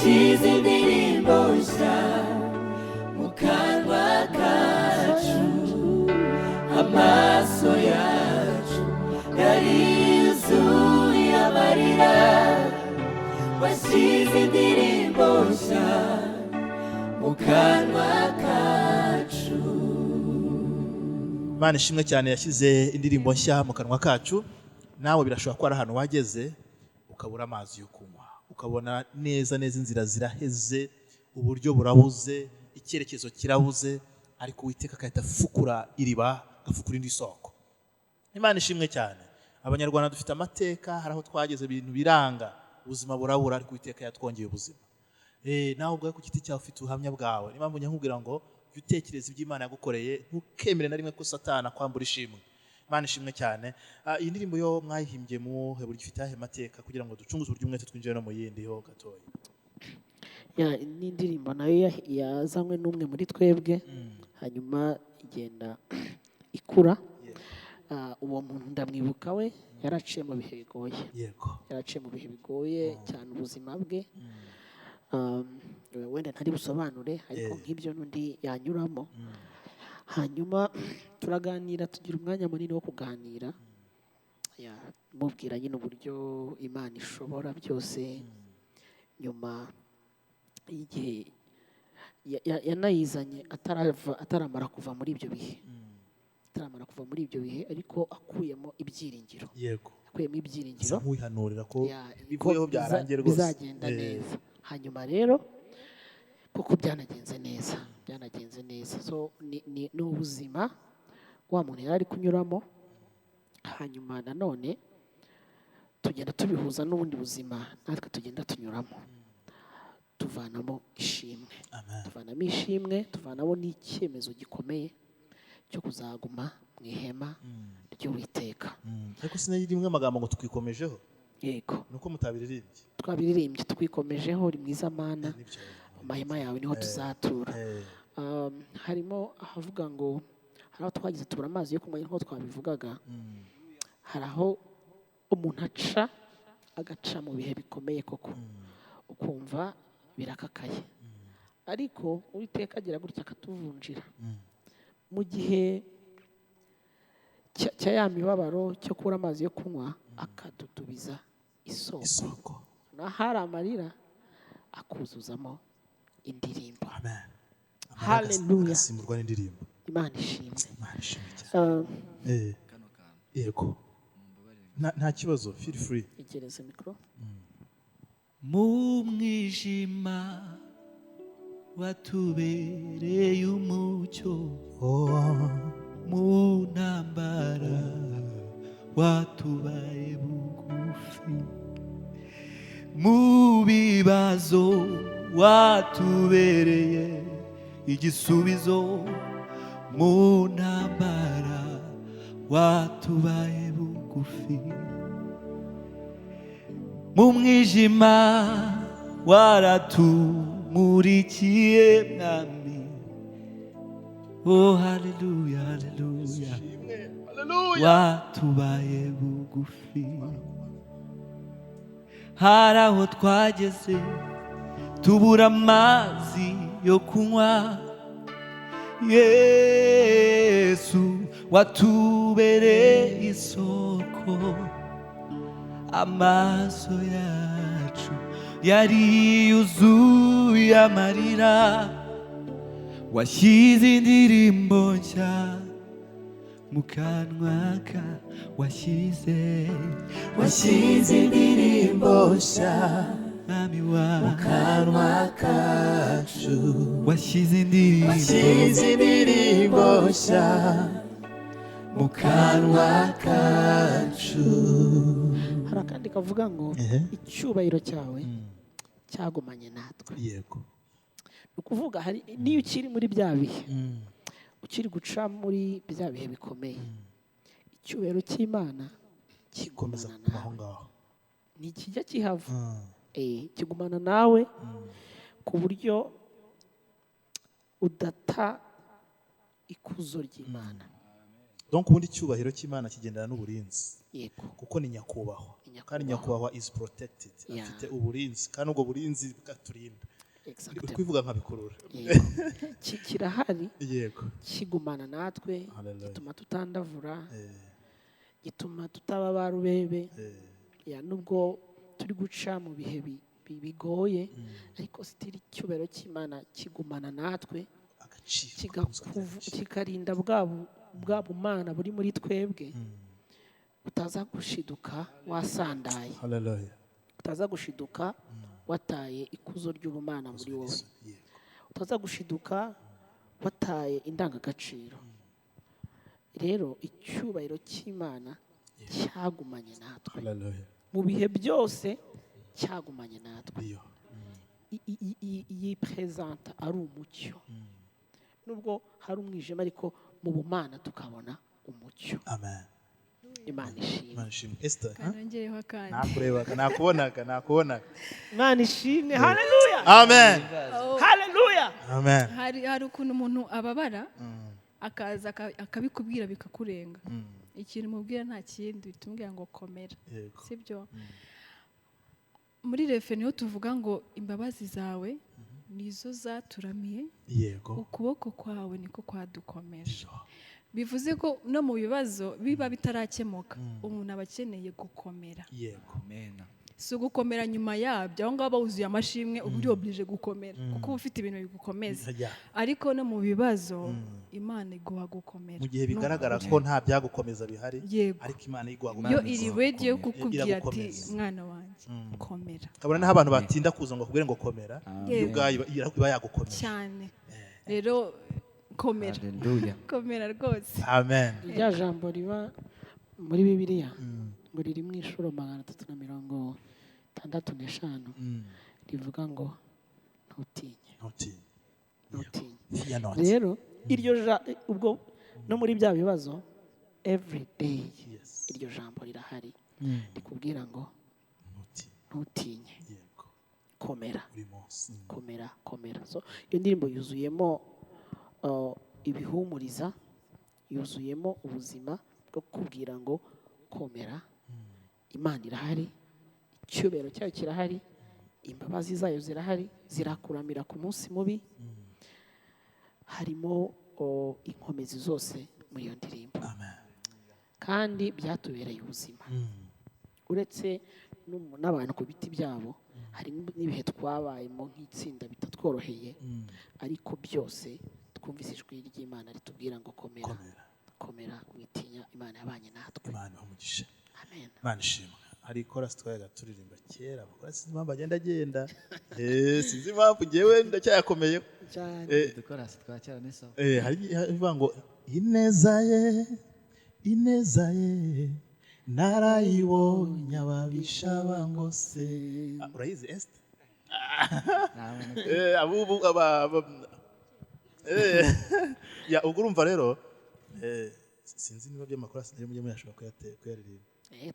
Washyize indirimbo nshya mu kanwa kacu. Amaso yacu yari yuzuye amarira, washyize indirimbo nshya mu kanwa kacu. Imana ishimwe cyane, yashyize indirimbo nshya mu kanwa kacu. Nawe birashobora ko ari ahantu wageze ukabura amazi yo kunywa, ukabona neza neza inzira ziraheze, uburyo burabuze, icyerekezo kirabuze, ariko Uwiteka agahita afukura iriba, agafukura indi soko. Imana ishimwe cyane. Abanyarwanda dufite amateka, hari aho twageze ibintu biranga, ubuzima burabura, ariko Uwiteka yatwongeye ubuzima. Nawe ubwawe ku giti cyawe ufite ubuhamya bwawe. Niyo mpamvu nkubwira ngo jya utekereza ibyo Imana yagukoreye, ntukemere na rimwe ko Satana akwambura ishimwe. Imana ishimwe cyane. Iyi ndirimbo yo mwayihimbye muhe buryo, ifite ayahe mateka, kugira ngo ducunguze uburyo umwete twinjire no mu yindi ho gatoya? Ya, n'indirimbo nayo yazanywe n'umwe muri twebwe, hanyuma igenda ikura. Uwo muntu ndamwibuka, we yaraciye mu bihe bigoye. Yaraciye mu bihe bigoye cyane ubuzima bwe. Wenda ntari busobanure, ariko nk'ibyo n'undi yanyuramo. Hanyuma turaganira, tugira umwanya munini wo kuganira. Ya, mubwira nyine uburyo Imana ishobora byose. Nyuma y'igihe yanayizanye ataramara kuva muri ibyo bihe, ataramara kuva muri ibyo bihe, ariko akuyemo ibyiringiro. Akuyemo ibyiringiro. Asa nk'uwihanurira ko Ya, bivuyeho ko byarangiye rwose. Bizagenda neza. Hanyuma rero kuko byanagenze neza, byanagenze neza. So ni ubuzima wa muntu yari ari kunyuramo, hanyuma nanone tugenda tubihuza n'ubundi buzima natwe tugenda tunyuramo, tuvanamo ishimwe. Amen. Tuvanamo ishimwe, tuvanamo n'icyemezo gikomeye cyo kuzaguma mu ihema ry'Uwiteka. Ariko sinari rimwe amagambo ngo "twikomejeho"? Yego. Ni uko mutabiririmbye. Twabiririmbye, "Twikomejeho, uri mwiza Mana, Nibyo. mu mahema yawe niho tuzatura." Harimo ahavuga ngo hari aho twagize tubura amazi yo kunywa, nk'uko twabivugaga. Hari aho umuntu aca, agaca mu bihe bikomeye koko, ukumva birakakaye, ariko Uwiteka agira gutya akatuvunjira mu gihe cya ya mibabaro, cyo kubura amazi yo kunywa, akadudubiza isoko. Isoko. N'ahari amarira akuzuzamo indirimbo. Amen. Hallelujah. Agasimburwa n'indirimbo. Imana ishimwe. Imana ishimwe cyane. Yego, nta kibazo, feel free. Igereze mikoro. Mu mwijima watubereye umucyo. Oh. Mu ntambara watubaye bugufi. Mu bibazo watubereye igisubizo. Mu ntambara watubaye bugufi. Mu mwijima waratumurikiye, Mwami. Oh, haleluya, haleluya! Watubaye bugufi. Hari aho twageze tubura amazi yo kunywa, Yesu watubereye isoko. Amaso yacu yari yuzuye amarira, washyize indirimbo nshya mu kanwa ka washyize Washyize indirimbo nshya Mwami wa kanwa kacu. Washyize indirimbo Washyize indirimbo nshya mu kanwa kacu. Hari akandi kavuga ngo icyubahiro cyawe cyagumanye natwe. Ni ukuvuga hari niyo ukiri muri bya bihe, ukiri guca muri bya bihe bikomeye, icyubahiro cy'Imana Komeza kigumana kuguma aho nawe. ngaho. Ntikijya kihava. Kigumana nawe ku buryo udata ikuzo ry'Imana. Donc ubundi icyubahiro cy'Imana kigendana n'uburinzi. Yego. Kuko ni nyakubahwa. Ni Kandi nyakubahwa. Nyakubahwa is protected. Afite uburinzi, kandi ubwo burinzi bwaturinda. Exactement. Kwivuga nkabikurura. Yego. Kirahari, kigumana natwe. Hallelujah. Gituma tutandavura, gituma tutaba ba rubebe. Ya, nubwo turi guca mu bihe bigoye, ariko still icyubahiro cy'Imana kigumana natwe. Agaciro. Kikarinda bwa bumana buri muri twebwe, utaza gushiduka wasandaye, Hallelujah. utaza gushiduka wataye ikuzo ry'ubumana muri wowe, utaza gushiduka wataye indangagaciro. Rero icyubahiro cy'Imana cyagumanye natwe Hallelujah. mu bihe byose, cyagumanye natwe. Iyo. Yipresenta ari umucyo nubwo hari umwijima, ariko mu bumana tukabona umucyo. Amen. Imana ishimwe. Imana ishimwe. Esther, huh? Kanongereho akandi. Nakurebaga, nakubonaga, nakubonaga. Imana ishimwe, haleluya. Amen. Haleluya. Amen. Hari ukuntu umuntu ababara, akaza akabikubwira bikakurenga. Ikintu umubwira nta kindi, uhita umubwira ngo komera. Sibyo? Muri refe niho tuvuga ngo imbabazi zawe nizo zaturamiye, ukuboko kwawe niko kwadukomeje. Bivuze ko no mu bibazo biba bitarakemuka, umuntu aba akeneye gukomera. Amen. Si ugukomera nyuma yabyo, aho ngaho aba wuzuye amashimwe, uba uri obligé gukomera kuko uba ufite ibintu bigukomeza. Ariko no mu bibazo Imana iguha gukomera. Mu gihe bigaragara ko nta byagukomeza bihari, ariko Imana iguha yo gukomeza. Iri ready yo kukubwira ati Iragukomeza. mwana wanjye, komera. Kabona n'aho abantu batinda kuza ngo bakubwire ngo komera, yo ubwayo iba yagukomeje. Cyane. Rero komera. Hallelujah. Komera rwose. Amen. Rya jambo riba muri Bibiliya ngo riri mu inshuro 365, rivuga ngo ntutinye. Ntutinye. Ntutinye. Fear not. Rero iryo ubwo no muri bya bibazo every day, iryo jambo rirahari rikubwira ngo Ntutinye. ntutinye. Komera. Buri munsi. Komera, komera. So iyo ndirimbo yuzuyemo ibihumuriza, yuzuyemo ubuzima bwo kukubwira ngo komera, Imana irahari, icyubahiro cyayo kirahari, imbabazi zayo zirahari, zirakuramira ku munsi mubi. Harimo inkomezi zose muri iyo ndirimbo. Amen. Kandi byatubereye ubuzima. Uretse n'abantu ku biti byabo, hari n'ibihe twabayemo nk'itsinda bitatworoheye, ariko byose twumvise ijwi ry'Imana ritubwira ngo komera, Komera. komera, witinya, Imana yabanye natwe. Imana ibahe umugisha. Amen. Imana ishimwe. Hari ikorasi twayaga turirimba kera, amakorasi sinzi impamvu agenda agenda. Sinzi impamvu njyewe ndacyayakomeyeho. Cyane. Udukorasi twa kera ni sawa. Hari ivuga ngo ineza ye, ineza ye narayibonye ababisha bangose. Ah, urayizi Esther? Abubu ya ubwo urumva rero, sinzi niba by'amakorasi nayo mujye muyashobora kuyaririmba.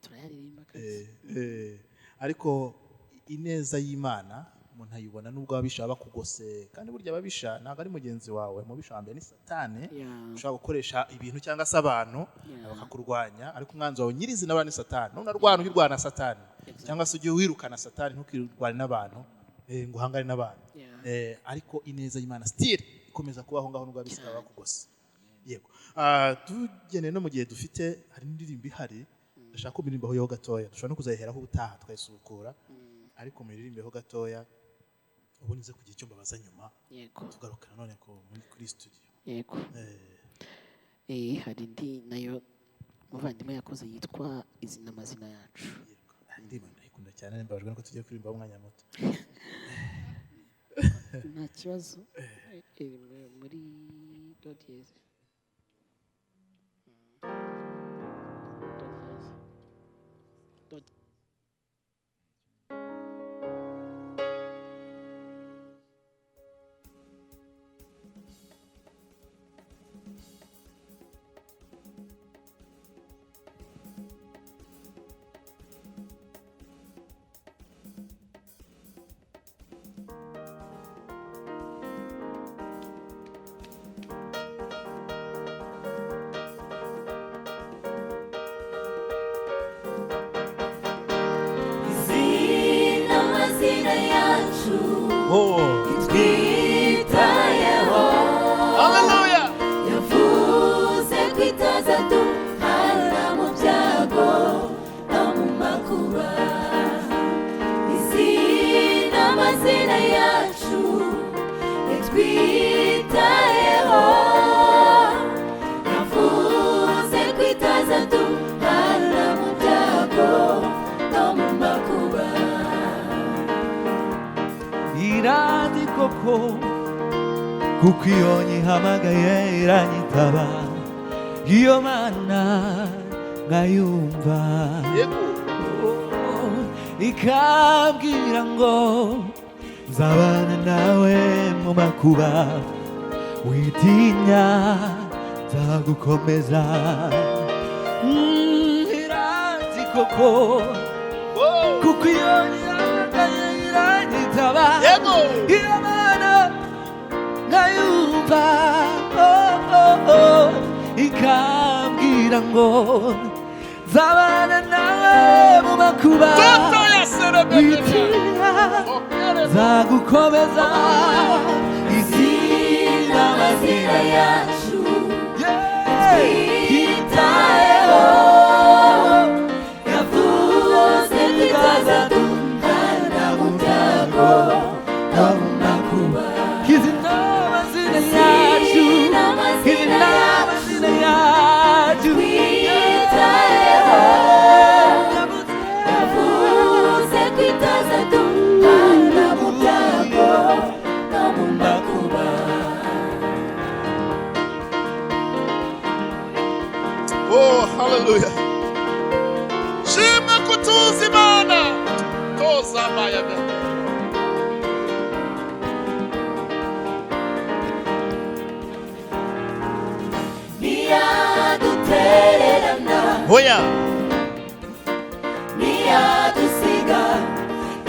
Turayaririmba kabisa. Ariko ineza y'Imana umuntu ayibona nubwo ababisha bakugose, kandi burya ababisha ntabwo ari mugenzi wawe, mubisha wa mbere ni Satani. Ushobora gukoresha ibintu cyangwa se abantu bakakurwanya, ariko umwanzi wawe nyirizina aba ni Satani. None arwana, ujye urwana na Satani, cyangwa se ujye wirukana Satani, ntukirwane n'abantu, ngo uhangane n'abantu. Ariko ineza y'Imana still ikomeza kubaho ngaho nubwo ababisha bakugose. Yego. Tugeneye no mu gihe dufite, hari n'indirimbo ihari ndashaka ko muririmbaho yo gatoya, dushobora no kuzayiheraho ubutaha tukayisubukura, ariko muririmbeho gatoya ubundi nze kugira icyo mbabaza nyuma. Tugaruka nanone kuri studio. Yego. Hari indi nayo umuvandimwe yakoze yitwa Izina Amazina Yacu. Yego. Indirimbo ndayikunda cyane, mbabajwe nuko tugiye kuririmba umwanya muto. Nta kibazo. Muri do dièse. Do dièse. Do. Thank Oh. Itwitayeho. Hallelujah. Yavuze ko itazaduhana mu byago no mu makuba. Izina amazina yacu itwitayeho. Yavuze ko itazaduhana mu byago no mu makuba. Irandi koko, kuko iyo nyihamagaye iranyitaba, iyo Mana nkayumva. Yego. Oh, ikambwira ngo nzabana nawe mu makuba, witinya, nzagukomeza. Iranzi koko, Oh. kuko iyo nyihamagaye iranyitaba. Yego. Iyo Mana nkayumva, oh, oh, oh, ikambwira ngo nzabana nawe mu makuba, Toto ya serebebe. witinya, nzagukomeza. Izina amazina yacu Yeah. Twitayeho. Yavuze ko itazaduhana mu byago no mu makuba. Izina amazina yacu, Izina amazina izina amazina yacu. Twitayeho. Yavuze ko itazaduhana mu byago no mu makuba. Oh, hallelujah. Shimwe kutuzi Imana. Toza mayaga. Ntiyadutererana. Oya. Ntiyadusiga.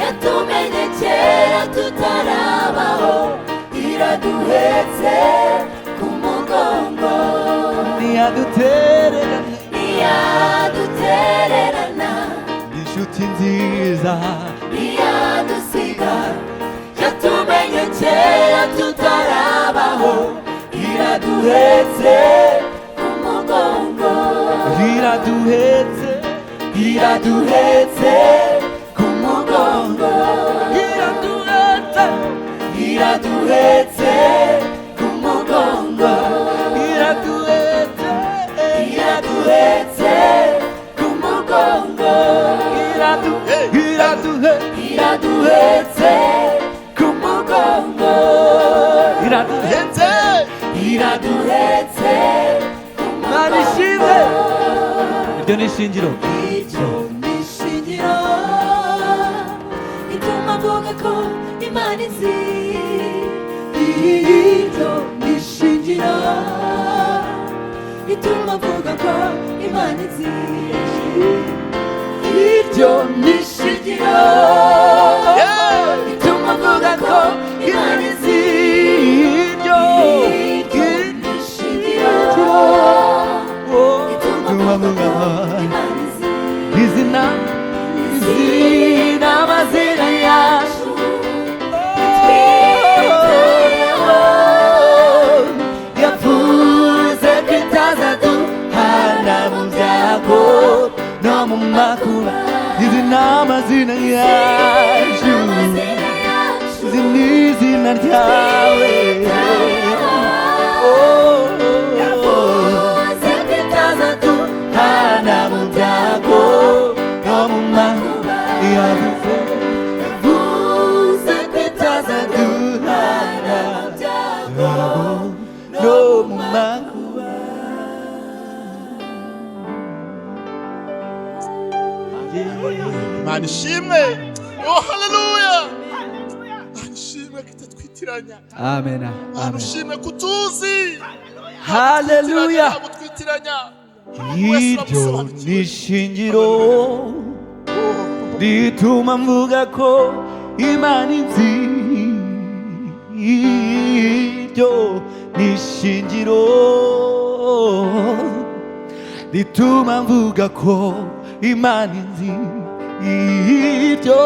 Yatumenye kera tutarabaho, iraduhetse ku mugongo. Ntiyadutererana. Ntiyadutererana. Inshuti nziza. Ntiyadusiga. Yatumenye kera tutarabaho, iraduhetse ku mugongo. Iraduhetse. Iraduhetse ku mugongo. Iraduhetse. Iraduhetse ku mugongo. Iraduhetse. Iraduhetse ku mugongo. Iraduhe. Iraduhetse ku mugongo. Iraduhetse. Iraduhetse ku Mana ishimwe. mugongo. Iryo ni ishingiro. Iryo ni ishingiro ituma mvuga ko Imana izi. Iryo ni ishingiro ituma mvuga ko Imana izi. Iryo ni ishingiro ituma mvuga ko Imana izi. Iryo. Iryo ni ishingiro ituma mvuga ko Imana izi. Izina. Izina amazina yacu. Yavuze ko itazaduhana mu byago no mu makuba. Izina amazina yacu. Izi ni izina ryawe. Oh, itazaduhana mu byago no mu makuba. Yavuze, yavuze ko itazaduhana mu byago no mu makuba. Imana ishimwe. Oh, hallelujah. Imana ishimwe ko itatwitiranya. Amen. Imana Amen. ishimwe kutuzi. Haleluya. Ntabwo twitiranya. Iryo ni ishingiro rituma mvuga ko Imana inzi. Iryo ni ishingiro rituma mvuga ko Imana inzi. Iryo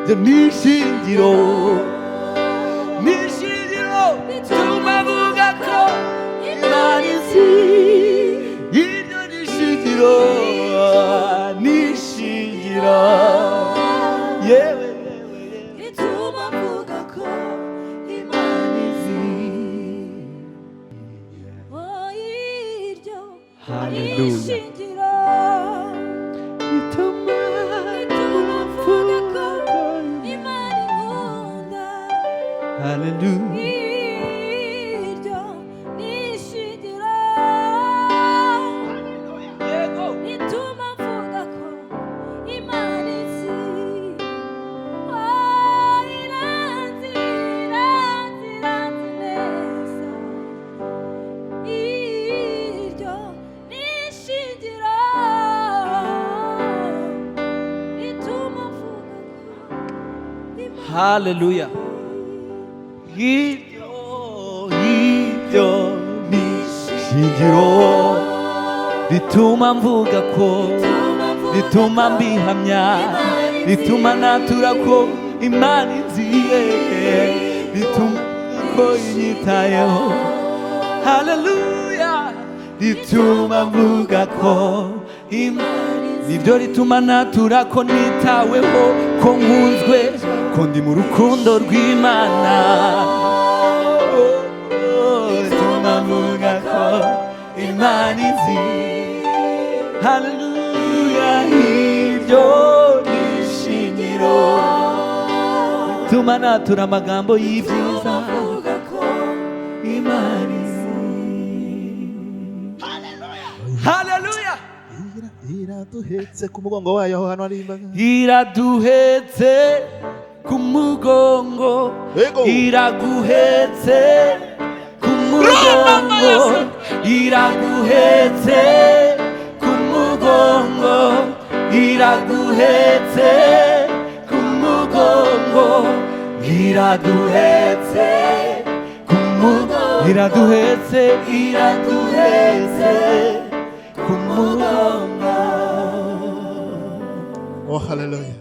Iryo ni ishingiro, ni ishingiro rituma mvuga ko Imana izi. Iryo ni ishingiro, ni ishingiro, yewe, yewe. Rituma mvuga ko Imana izi. Oh, iryo Hallelujah. ishingiro Rituma rituma mvuga ko Imana inkunda. Hallelujah. Iryo ni ishingiro Yego. rituma mvuga ko Imana izi. Oh, iranzi, iranzi, iranzi neza. Iryo ni ishingiro rituma mvuga ko Imana Hallelujah. Iryo ni ishingiro rituma mvuga ko, rituma mbihamya, rituma natura ko Imana inziye, rituma ko inyitayeho. Haleluya. Rituma mvuga ko Imana, nibyo rituma natura ko nitaweho, ko nkunzwe, ko ndi mu rukundo rw'Imana. Oh, rituma mvuga ko Imana izi. Haleluya. Iryo ni ishingiro rituma natura amagambo y'ibyiza mvuga ko Imana izi. Haleluya. Iraduhetse ku mugongo wayo, aho hantu hari imbaga. Iraduhetse ku mugongo. Yego. Iraguhetse ku mugongo, iraguhetse ku mugongo, iraguhetse ku mugongo, iraduhetse ku mugongo, iraduhetse, iraduhetse ku mugongo. Oh, haleluya.